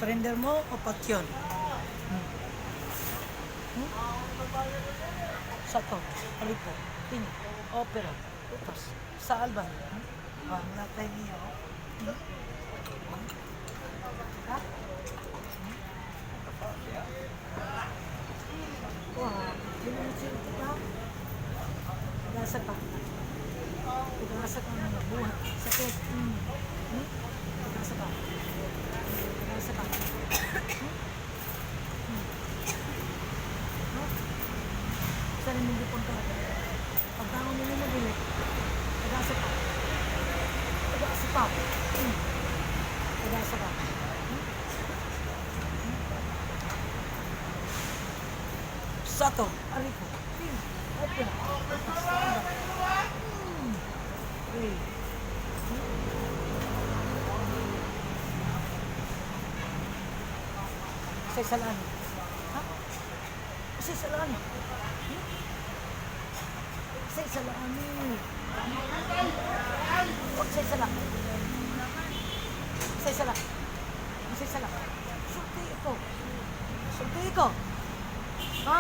Surrender mo o patyon? Hmm. Hmm? Sato, Alipo, Tini, Opera, Utas, sa Alban. Hmm? Ah, natay niyo. Hmm? Hmm? Ha? Hmm? Wow, yun ang kita. Pag-asa pa. Pag-asa ka ng buhat. Sakit. Hmm. Hmm? Pag-asa pa. Pag-asa pa. Hmm? Hmm. No? Sa rin hindi pang karga. Pagbangon nila mo dili. Pag-asa pa. Pag-asa pa. Hmm. Pag-asa pa. Hmm? Hmm? Sato, Aripo, Tin, Opera, Utas, Alban. Three. Say salaan. Ha? Say salaan. Hmm? Say salaan. Huwag say sala. Say sala. Say sala. Sulti ko. Sulti ko. Ha?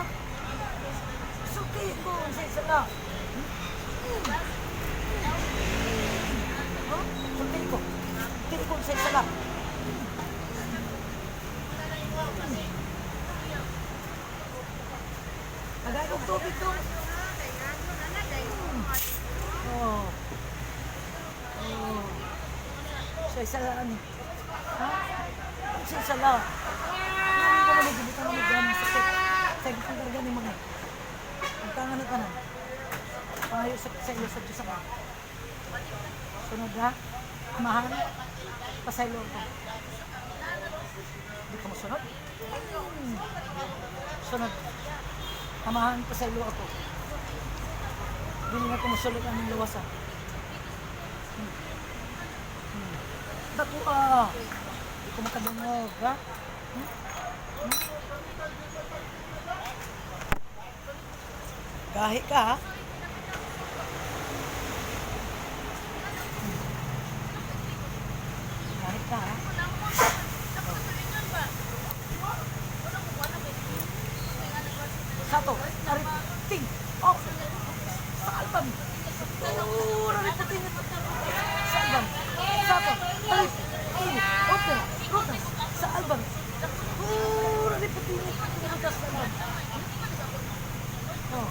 Sulti ko. Say sala. Hmm? Ha? Sulti ko. Sulti ko. Say sala. Tagay og tubig to. Oh. Oh. Say sala ani. Ha? Say sala. Nami ko man gibutan ni ganang sakit. Sa gitang karga ni mga. Ang tangan ni tanan. Pangayo sa iyo sa Diyos Ama. Sunod ha. Amahan. Pasaylo ko. Di ka mosunod? Hmm. Sunod. Amahan, pasaylo ako. Dili na ko mosulod ang luwas ah. Hmm. Hmm. Dako ah. Di ko makadungog ha. Hmm? Hmm? Gahi ka ha. Hmm. Gahi ka ha. Sato, arip, ting, op, sa album. Sato, arip, ting, sa album. Sato, arip, ting, opera, rutas, sa album. Arip, ting, rutas, sa album. Oh.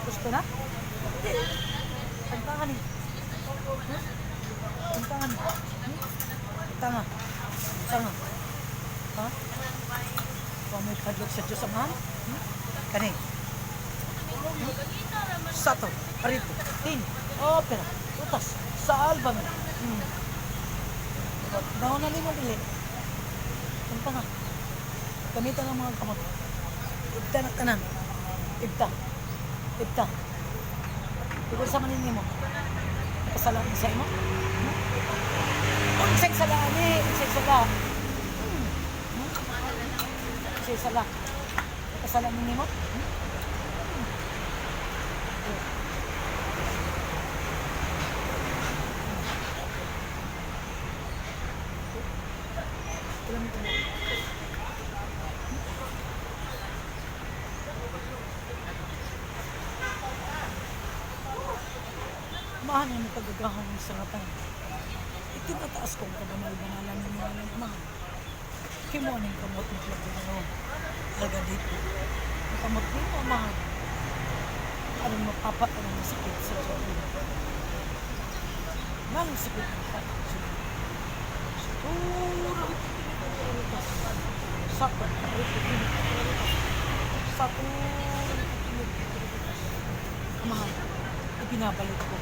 Gusto na? Hindi. Tantangan eh. Huh? Tantangan. Hmm? Tanga. Tanga. Ha? Kung may kadlok sa Diyos Amahan? Hmm? Kani. Hmm? Sato, Aripo, Tin, Opera, Utas, sa album. Hmm. Daon na nimo dili. Tanga. Gamitan ang mga kamot. Ibta na tanan. Ibta. Ibta. Tugol sa manin nimo. Kasalanan sa imo? Hmm? Unsay sala ni? Unsay sala? Hmm. Hmm? Unsay sala? Kasalanan nimo? Hmm? Hmm. Ilang mo? Amahan ang pagagahon sa tanan. Itinataas kong kabanal-banalan ng ngalan, Amahan. Kimo aning kamot ng Ginoo. Alga dito. Ang kamot nimo, Amahan. Aron mapapa ang masakit sa Diyos. Nang sakit ng papa sa Diyos. Siguro Sato, Sato, Amahan, ibinabalik ko.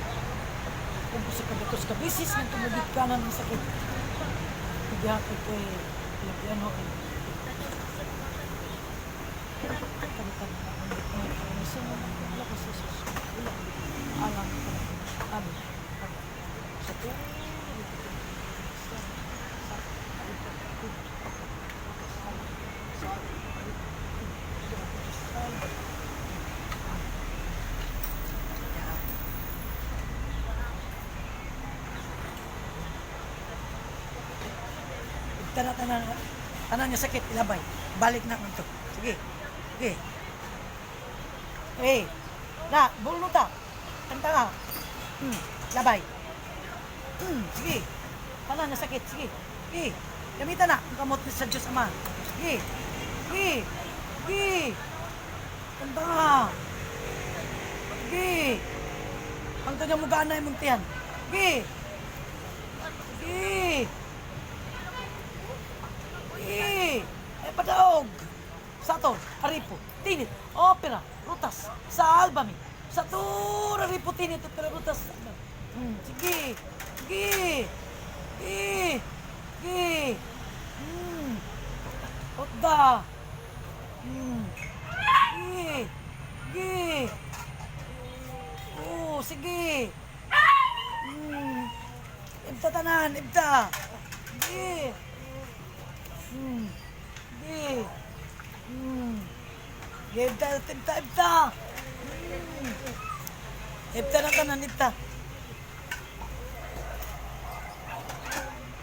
Kung sa kagatos ka bisis ng tumugit ka na ng sakit. Pagihapon ko eh, ilagyan ho eh. Kami-kami na ang wala ko sa Jesus. Wala. Alam ko na. Amen. Sa Ibta na tanan. Tanan nga sakit, ilabay. Balik na ngadto. Sige. Sige. Eh. Na, bulo ta. Tanta. Labay. Sige. Tanan nga sakit, sige. Sige. Gamitan na ang kamot sa Diyos Ama. Sige. Sige. Sige. Tanta. Sige. Ang kanyang mugana imong tiyan. Sige. Sige. Sige. Ay padaog. Sator, Aripo, Tinit, Opera, Rutas, sa Albamy. Sator, Aripo, Tinit, Opera, Rutas. Sige. Sige. Sige. Sige. Otda. Sige. Sige. Oo, sige. Ibta tanan, ibta. Sige. Sige. Ibta, ibta, ibta. Ibta na tanan, ibta.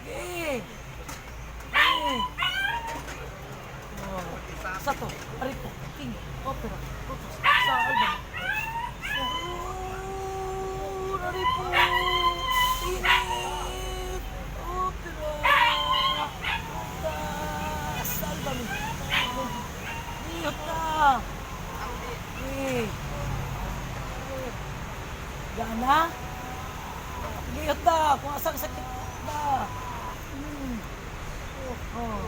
Sige. Sige. Oh. Sato, Aripo, King, Opera, Rutos, sa Albany. Sator, Aripo, Tinit, Opera, Rutas, Albany. Iyot na. Eh. Gana? Giyot na. Kung asang sakit na. Oh.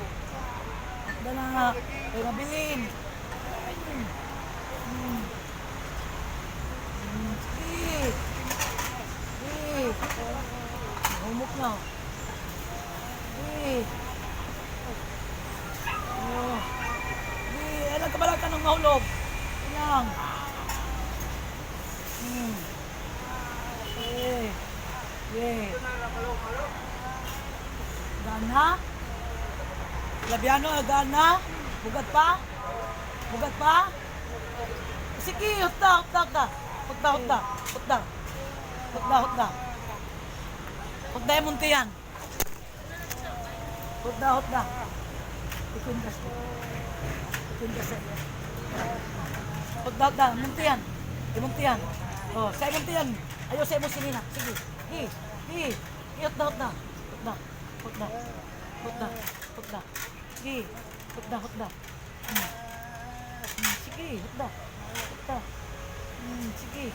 Dala na. Kay mabilin. Sige. Sige. Humok na. Sige. Oh. Sige. Alam ka bala ka ng mahulog. Ilang. Eh. Yeah. Gana? Labiano, gana? Bugat pa? Bugat pa? Sige, hutda, hutda, hutda. Hutda, hutda, hutda. Hutda, hutda. Hutda yung muntiyan. Hutda, hutda. Ikundas. Ikundas. Hutda, hutda. Muntiyan. Imuntiyan. Oh, sa imuntiyan. Ayaw sa imong sinina. Sige. Gi, gi. Gi, hutda, hutda. Hutda, hutda. Hutda, hutda. Gi, hutda, hutda. Sige, hutda. Hutda. Sige.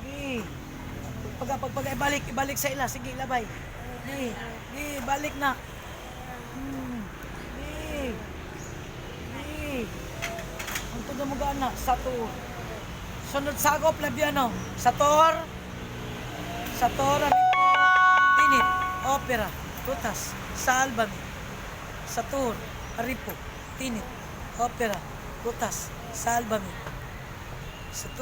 Sige. Pag ibalik, ibalik sa ila. Sige, ilabay. Gi, gi, balik na. Gi. Gi. Ang tudo mo gana, Sator. Sunod sagop, Labiano. Sator. Sator, Tinit, Opera, Rutas, Salvame. Sator, Aripo, Tinit, Opera, Rutas, Salvame. Sator.